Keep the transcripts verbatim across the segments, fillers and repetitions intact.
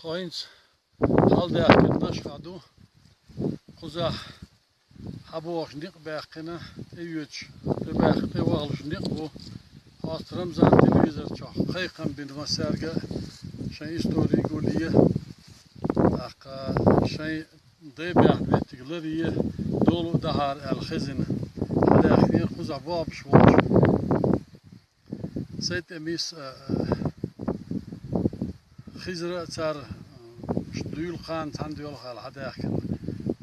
ХӀинца хьалдаьхкина Нашхахь ду. Кхузахь хьабогӀуш никъ баьккхина, тӀеоьцуш, тӀебаьхкина, тӀевахалуш никъ бу. Хьоста Рамзан телевизор чохь кхайкхам бина массаьрга а, шайн истори гулъе, тӀаккха шайн дай баьхна меттиг ларъе, долу а дахьара аьлла хезина. Хьадаьхкина кхузахь бохбуш волчу. Сайтамис а, а, Хизра а цара, а, дуьйла кхана цхьаьна доьлху аьлла хьадаьхкина.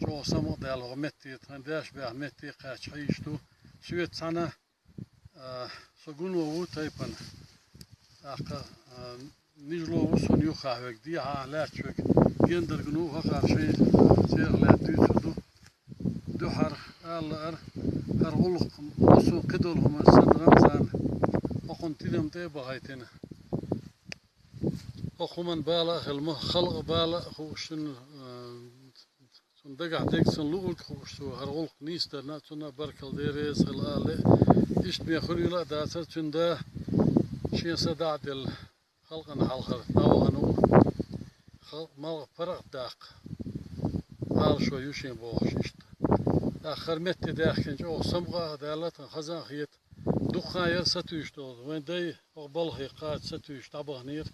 ЧӀогӀа самукъадаьлла хӀокху метте, тхан деш баьхна метте кхаьчча хьийзаш ду. Соьца цхьаьна, а, со гуно ву тайпана. ТӀаккха, а, нижало ву суна юххехь верг, дехьа лаьтташ верг. Гендаргано ву хӀокхара шайн, а, церах лаьтта дуьйцур ду. Дуьххьара ала лаьара, хӀара гӀуллакх массо а кхидолу хӀуманаш санна Рамзана хӀокхунна тидам тӀе а бахийтина. ХӀокху хӀуманна бала а хилла ма, халкъан бала а хууш, цуьнан, а, цуьнан дагахь дерг цунна луург а хууш цо, хӀара гӀуллакх нийсдарна а цунна а баркалла де реза хила ала лаьа. Иштта бен хуьлийла а дацара цуьнан да, шен са дӀа а делла. Халкъана хьалхара дӀавахана ву, халкъ малх паргӀат даккха, Ӏалашо ю шен бохуш иштта. ТӀаккха хӀара метте даьхкина чӀогӀа самукъа а даьлла, тхан хаза а хета. Дукха хан яра сатуьйсуш долу. Вайн дай хӀокху балхе кхача сатуьйсуш дӀабаханера.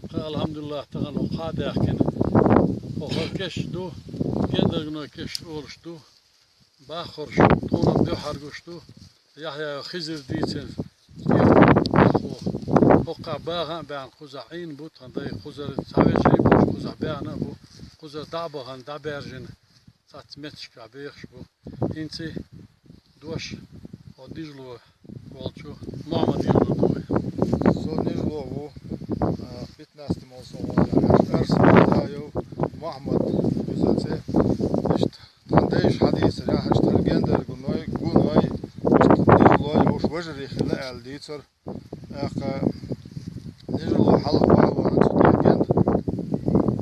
Кхин, алхьамдулиллахӀ, тахана хӀокху хьа а даьхкина. ХӀокху хӀара кешнаш ду, гендаргано кешнаш олуш ду. Баххарш тхуна дуьххьара гуш ду. Яхьъя Хизира дийцина, хӀокху баха а баьхна кхузахь Ӏийна бу, тхан дай кхузара цхьа вежарий бу, кхузахь баьхна а бу, кхузара дӀа а бахана, дӀа а баьржина, цхьацца меттигашкахь бехаш бу. ХӀинца дош хӀокху нижало волчу Мохьмада лур ду вай. Со нижало ву, а, пятнадцатый молсовгӀа Арсамазаев Мохьмад, иза цӀе. Иштта тхан дайша хьадийцарехь, иштта хӀара гендаргуной, гуной, иштта нижалой уьш вежарий хилла аьлла дийцар. ТӀаккха нижало хьалха бахьа вахана цу тӀе генда,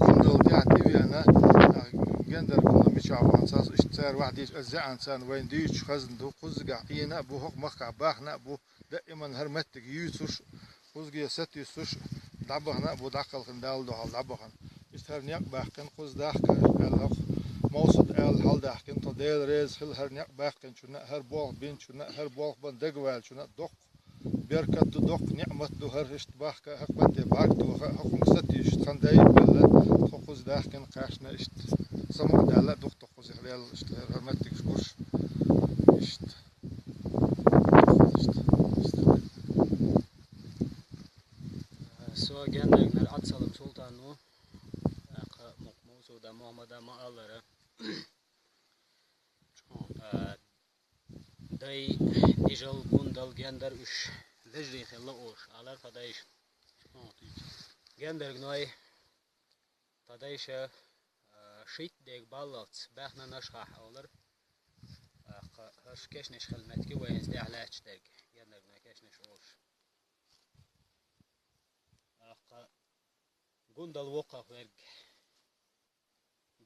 гундал тӀехь тӀевеана, тӀаккха гендаргуно мичахь вахана цас, иштта цара ваьхьа дийцча, аса зеана царна вайна дуьйцуш хазна ду, кхуззигахь Ӏийна а бу, хӀокху махкахь бахна а бу, даиман хӀара меттиг юьйцуш, кхузге сатуьйсуш, дӀабахана а бу, дӀакхалхина Далла дуьхьал дӀабахана. Иштта хӀара некъ баьккхина, кхуза дахка аьлла, хӀокху Мовсад аьлла хьалдаьхкина, тхо Дела реза хила хӀара некъ баьккхинчунна а, хӀара болх бинчунна а, хӀара болх бан дагаваьллачунна а, доккха беркат ду, доккха ниӀмат ду хӀара, иштта бахка а, хӀокху метте бӀаьрг тоха а, хӀокхунга сатуьйсуш тхан дай а белла, тхо кхуза даьхкина, кхаьчна, иштта самукъадаьлла а ду-кх тхо кхузахь лелла, иштта хӀара меттигаш гуш. Иштта. Со гендаргнара Ӏадсалам Султан ву. ТӀаккха Мовсада Мохьмада ма-аллара, а, дай, нижал, гундал, гендар уьш вежарий хилла олуш, алар тхан дайша. Гендаргной, тхан дайша, а, шийтта дега баллалц баьхна Нашхахь олар. ТӀаккха хӀорш кешнаш хилла меттиг ю вай хӀинца тӀехь лаьтташ дерг, гендаргной кешнаш олуш. ТӀаккха гундал воккхах верг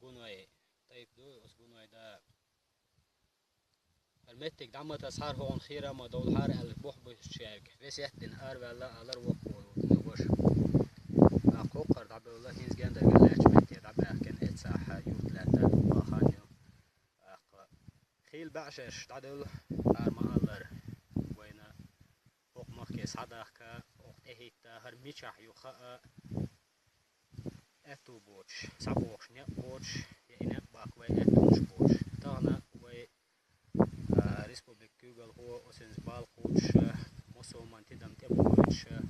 гуной тайпа ду, оцу гуной да. ХӀара меттиг дӀа ма тасахьара, хӀокхунна хера а ма довлахьара аьлла, бухь буьйцучаьрга весет дина араваьлла алар воккхаволу ву дина ваша. ТӀаккха хӀокхара дӀабевлла, хӀинца гендаргара лаьттачу метте дӀабаьхкина, эццахь юрт лаьттар дукха хан ю. ТӀаккха хийла баьӀшерш дӀадевлла, ара ма-аллара, вайна хӀокху махке схьадахка, хӀокху тӀехӀитта, хӀара мичахь ю хаа, аьтту боцуш, цхьабохуш некъ боцуш, я и некъ баккха вай аьттонаш боцуш. Тахана вай, а, республикан куьйгалхо, оцуьнца бала кхочуш, а, массо а хӀуманна тидам тӀе бохуьйтуш, а,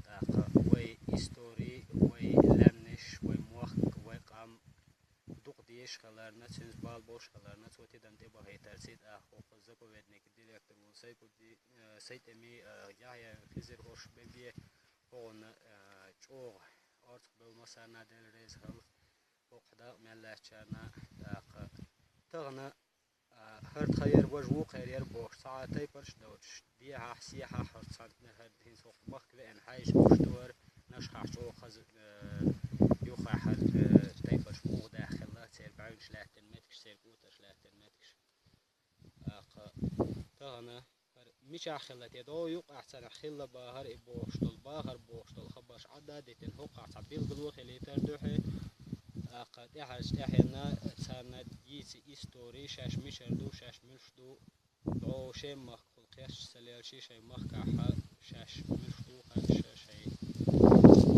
тӀаккха вай истори, вай лаьмнаш, вай мохк, вай къам дукха дезаш хиларна, цуьнца бала болуш хиларна, цо тидам тӀе бахийтарций, тӀаккха хӀокху заповедникан директор волу Сайпудди-, а, Сайтами, а, Яхьъя, Хизир хӀорш бен бен, хӀокхунна, а, чӀогӀа орцах бевлла массарна Дела реза хила, хӀокху дакъа мел лаьттачарна, тӀаккха тахана, а, хӀара тхан яра, важа вукхара яра бохуш, цхьа а тайпарш а доцуш, дехьахь, сехьахь хӀорш цхьаьна хӀара хӀинца хӀокху махка веана хьаьжча гуш ду хӀара, Нашхахь чӀогӀа хаза, а, юххехь хӀара, а, тайпарш муха даьхна хилла, церан бӀаьвнаш лаьттина меттигаш, церан кӀотарш лаьттина меттигаш. ТӀаккха тахана хӀара мичахь хилла те догӀу, юкъахь царах хилла бахар и бохуш долу, бахар бохуш долу хабарш Ӏадда а дитина, хӀокхахь цхьа билгало хилийтар дуьхье, тӀехьарча тӀехьенна царна дийца истори, шаьш мичара ду, шаьш муьлш ду, дӀо шен махкахула кхерча ца лелчи, шайн махкахьа шаьш муьлш ду, хӀанз шаьш шайн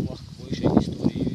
махка буй, шайн истори ю,